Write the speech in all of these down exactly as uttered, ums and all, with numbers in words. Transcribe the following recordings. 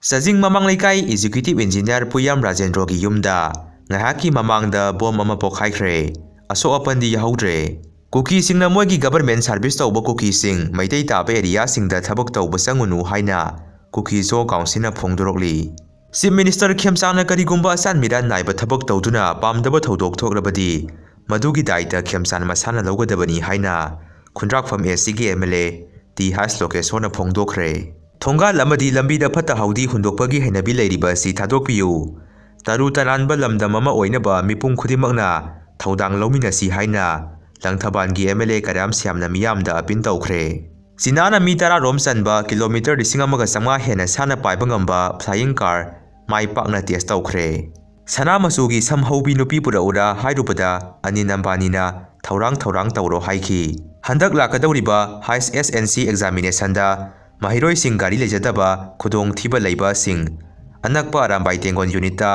ꯆꯥꯖꯤꯡ ꯃꯃꯥꯡ ꯂꯩꯀꯥꯏ Executive Engineer ꯄꯨꯌꯥꯝ ꯔꯥꯖꯦꯟꯗ꯭ꯔꯣꯒꯤ ꯌꯨꯝꯗ ꯉꯥꯏꯍꯥꯛꯀꯤ ꯃꯃꯥꯡꯗ ꯕꯣꯝ ꯑꯃ ꯄꯣꯈꯥꯏꯈ꯭ꯔꯦ꯫ ꯑꯁꯣꯛ ꯑꯄꯟꯗꯤ ꯌꯥꯍꯧꯗ꯭ꯔꯦ꯫ ꯀꯨꯀꯤꯁꯤꯡꯅ ꯃꯣꯏꯒꯤ government service ꯇꯧꯕ ꯀꯨꯀꯤꯁꯤꯡ ꯃꯩꯇꯩ ꯇꯥꯕ areaꯁꯤꯡꯗ ꯊꯕꯛ ꯇꯧꯕ ꯆꯪꯉꯨꯅꯨ ꯍꯥꯏꯅ ꯀꯨꯀꯤ ꯖꯣ councilꯅ ꯐꯣꯡꯗꯣꯔꯛꯂꯤ꯫ Chief Minister ꯈꯦꯝꯆꯥꯟꯅ ꯀꯔꯤꯒꯨꯝꯕ ꯑꯆꯥꯟ ꯃꯤꯔꯥꯟ ꯅꯥꯏꯕ ꯊꯕꯛ ꯇꯧꯗꯨꯅ ꯄꯥꯝꯗꯕ ꯊꯧꯗꯣꯛ ꯊꯣꯛꯂꯕꯗꯤ ꯃꯗꯨꯒꯤ ꯗꯥꯏꯇ ꯈꯦꯝꯆꯥꯟ ꯃꯁꯥꯅ ꯂꯧꯒꯗꯕꯅꯤ ꯍꯥꯏꯅ ꯈꯨꯟꯗ꯭ꯔꯥꯛꯐꯝ ꯑꯦꯁ ꯁꯤꯒꯤ ꯑꯦꯝ ꯑꯦꯜ ꯑꯦ ꯇꯤ ꯍꯥꯏꯁ ꯂꯣꯀꯦꯁꯣꯔꯅ ꯐꯣꯡꯗꯣꯛꯈ꯭ꯔꯦ꯫ ꯊꯣꯡꯒꯥꯜ ꯑꯃꯗꯤ ꯂꯝꯕꯤꯗ ꯐꯠꯇ ꯍꯥꯎꯗꯤ ꯍꯨꯟꯗꯣꯛꯄꯒꯤ ꯍꯩꯅꯕꯤ ꯂꯩꯔꯤꯕ ꯑꯁꯤ ꯊꯥꯗꯣꯛꯄꯤꯌꯨ꯫ ꯇꯔꯨ ꯇꯅꯥꯟꯕ ꯂꯝꯗꯝ ꯑꯃ ꯑꯣꯏꯅꯕ ꯃꯤꯄꯨꯝ ꯈꯨꯗꯤꯡꯃꯛꯅ ꯊꯧꯗꯥꯡ ꯂꯧꯃꯤꯟꯅꯁꯤ ꯍꯥꯏꯅ ꯂꯪꯊꯕꯥꯜꯒꯤ ꯑꯦꯝ ꯑꯦꯜ ꯑꯦ ꯀꯔꯥꯝ ꯁ꯭ꯌꯥꯝꯅ ꯃꯤꯌꯥꯝꯗ ꯑꯄꯤꯜ ꯇꯧꯈ꯭ꯔꯦ꯫ ꯆꯤꯅꯥꯅ ꯃꯤ ꯇꯔꯥ ꯔꯣꯝ ꯆꯟꯕ ꯀꯤꯂꯣꯃꯤꯇꯔ ꯂꯤꯁꯤꯡ ꯑꯃꯒ ꯆꯥꯝꯃꯉꯥ ꯍꯦꯟꯅ ꯁꯥꯟꯅ ꯄꯥꯏꯕ ꯉꯝꯕ flying car ꯃꯥꯏ ꯄꯥꯛꯅ test ꯇꯧꯈ꯭ꯔꯦ꯫ ꯁꯅꯥ ꯃꯆꯨꯒꯤ ꯁꯝ ꯍꯧꯕꯤ ꯅꯨꯄꯤ ꯄꯨꯔꯛꯎꯔꯥ ꯍꯥꯏꯔꯨꯕꯗ ꯑꯅꯤꯜ ꯑꯝꯕꯥꯅꯤꯅ ꯊꯧꯔꯥꯡ ꯊꯧꯔꯥꯡ ꯇꯧꯔꯣ ꯍꯥꯏꯈꯤ꯫ ꯍꯟꯗꯛ ꯂꯥꯛꯀꯗꯧꯔꯤꯕ ꯍꯥꯏꯁ ꯑꯦꯁ ꯑꯦꯟ ꯁꯤ examinationꯗ ꯃꯍꯩꯔꯣꯏꯁꯤꯡ ꯒꯥꯔꯤ ꯂꯩꯖꯗꯕ ꯈꯨꯗꯣꯡꯊꯤꯕ ꯂꯩꯕꯁꯤꯡ ꯑꯅꯛꯄ ꯑꯔꯥꯝꯕꯥꯏ ꯇꯦꯡꯒꯣꯟ unitꯇ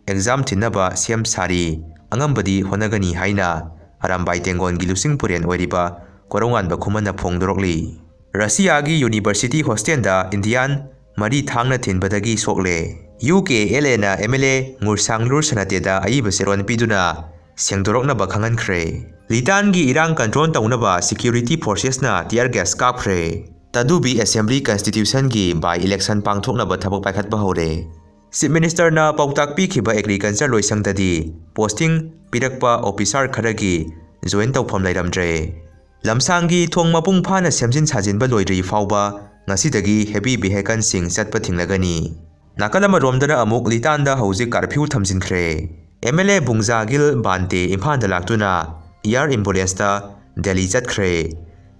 exam ꯊꯤꯟꯅꯕ ꯁꯦꯝ ꯁꯥꯔꯤ꯫ ꯑꯉꯝꯕꯗꯤ ꯍꯣꯠꯅꯒꯅꯤ ꯍꯥꯏꯅ ꯑꯔꯥꯝꯕꯥꯏ ꯇꯦꯡꯒꯣꯟꯒꯤ ꯂꯨꯆꯤꯡ ꯄꯨꯔꯦꯟ ꯑꯣꯏꯔꯤꯕ ꯀꯣꯔꯧꯉꯥꯟꯕ ꯈꯨꯃꯟꯅ ꯐꯣꯡꯗꯣꯔꯛꯂꯤ꯫ ꯔꯁꯤꯌꯥꯒꯤ university hostelꯗ Indian ꯃꯔꯤ ꯊꯥꯡꯅ ꯊꯤꯟꯕꯗꯒꯤ ꯁꯣꯛꯂꯦ꯫ ꯌꯨ ꯀꯦ ꯑꯦꯜ ꯑꯦꯅ ꯑꯦꯝ ꯑꯦꯜ ꯑꯦ ꯉꯨꯔꯁꯥꯡꯂꯨꯔ ꯁꯅꯥꯇꯦꯗ ꯑꯏꯕ ꯆꯦꯔꯣꯟ ꯄꯤꯗꯨꯅ ꯁꯦꯡꯗꯣꯔꯛꯅꯕ ꯈꯪꯍꯟꯈ꯭ꯔꯦ꯫ ꯂꯤꯇꯥꯟꯒꯤ ꯏꯔꯥꯡ control ꯇꯧꯅꯕ security forcesꯅ tear gas ꯀꯥꯞꯈ꯭ꯔꯦ꯫ ꯇꯗꯨꯕꯤ assembly constitutionꯒꯤ by election ꯄꯥꯡꯊꯣꯛꯅꯕ ꯊꯕꯛ ꯄꯥꯏꯈꯠꯄ ꯍꯧꯔꯦ꯫ Chief Ministerꯅ ꯄꯥꯎꯇꯥꯛ ꯄꯤꯈꯤꯕ agriculture ꯂꯣꯏꯁꯪꯗꯗꯤ posting ꯄꯤꯔꯛꯄ officer ꯈꯔꯒꯤ join ꯇꯧꯐꯝ ꯂꯩꯔꯝꯗ꯭ꯔꯦ꯫ ꯂꯝꯁꯥꯡꯒꯤ ꯊꯣꯡ ꯃꯄꯨꯡ ꯐꯥꯅ ꯁꯦꯝꯖꯤꯟ ꯁꯥꯖꯤꯟꯕ ꯂꯣꯏꯗ꯭ꯔꯤ ꯐꯥꯎꯕ ꯉꯁꯤꯗꯒꯤ heavy vehicleꯁꯤꯡ ꯆꯠꯄ ꯊꯤꯡꯂꯒꯅꯤ꯫ ꯅꯥꯀꯜ ꯑꯃꯔꯣꯝꯗꯅ ꯑꯃꯨꯛ ꯂꯤꯇꯥꯟꯗ ꯍꯧꯖꯤꯛ curfew ꯊꯝꯖꯤꯟꯈ꯭ꯔꯦ꯫ ꯑꯦꯝ ꯑꯦꯜ ꯑꯦ ꯕꯨꯡꯖꯥꯒꯤꯜ ꯕꯥꯟꯇꯦ ꯏꯝꯐꯥꯜꯗ ꯂꯥꯛꯇꯨꯅ air ambulanceꯇ ꯗꯦꯜꯂꯤ ꯆꯠꯈ꯭ꯔꯦ꯫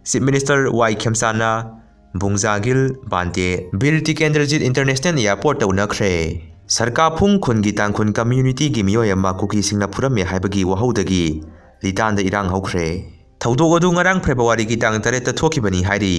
Chief Minister ꯋꯥꯏ ꯈꯦꯝꯆꯥꯟꯅ ꯕꯨꯡꯖꯥꯒꯤꯜ ꯕꯥꯟꯇꯦ ꯕꯤꯔ ꯇꯤꯀꯦꯟꯗ꯭ꯔꯖꯤꯠ International Airportꯇ ꯎꯅꯈ꯭ꯔꯦ꯫ ꯁꯔꯀꯥꯐꯨꯡ ꯈꯨꯟꯒꯤ ꯇꯥꯡꯈꯨꯜ communityꯒꯤ ꯃꯤꯑꯣꯏ ꯑꯃ ꯀꯨꯀꯤꯁꯤꯡꯅ ꯐꯨꯔꯝꯃꯦ ꯍꯥꯏꯕꯒꯤ ꯋꯥꯍꯧꯗꯒꯤ ꯂꯤꯇꯥꯟꯗ ꯏꯔꯥꯡ ꯍꯧꯈ꯭ꯔꯦ꯫ ꯊꯧꯗꯣꯛ ꯑꯗꯨ ꯉꯔꯥꯡ ꯐꯦꯕ꯭ꯔꯨꯋꯥꯔꯤꯒꯤ ꯇꯥꯡ ꯇꯔꯦꯠꯇ ꯊꯣꯛꯈꯤꯕꯅꯤ ꯍꯥꯏꯔꯤ꯫